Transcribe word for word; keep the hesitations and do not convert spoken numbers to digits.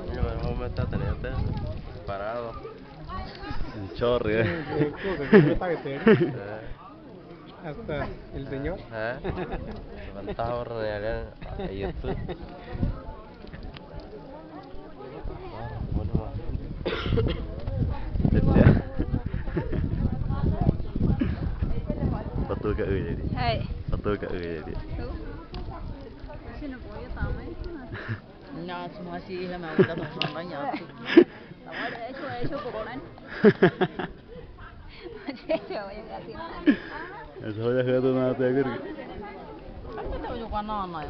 Mira, me está teniendo parado. El chorro, eh. Eh. Hasta el señor. Eh. Levantaba, real, ahí está. Patuka uri. Hai. Patuka uri. Sino pollo también. No, es más así, la me gusta con son bañados. Ahora, eso, eso, por ahí. Eso voy a jugar una de. Ay, no te voy a jugar, no, no, no.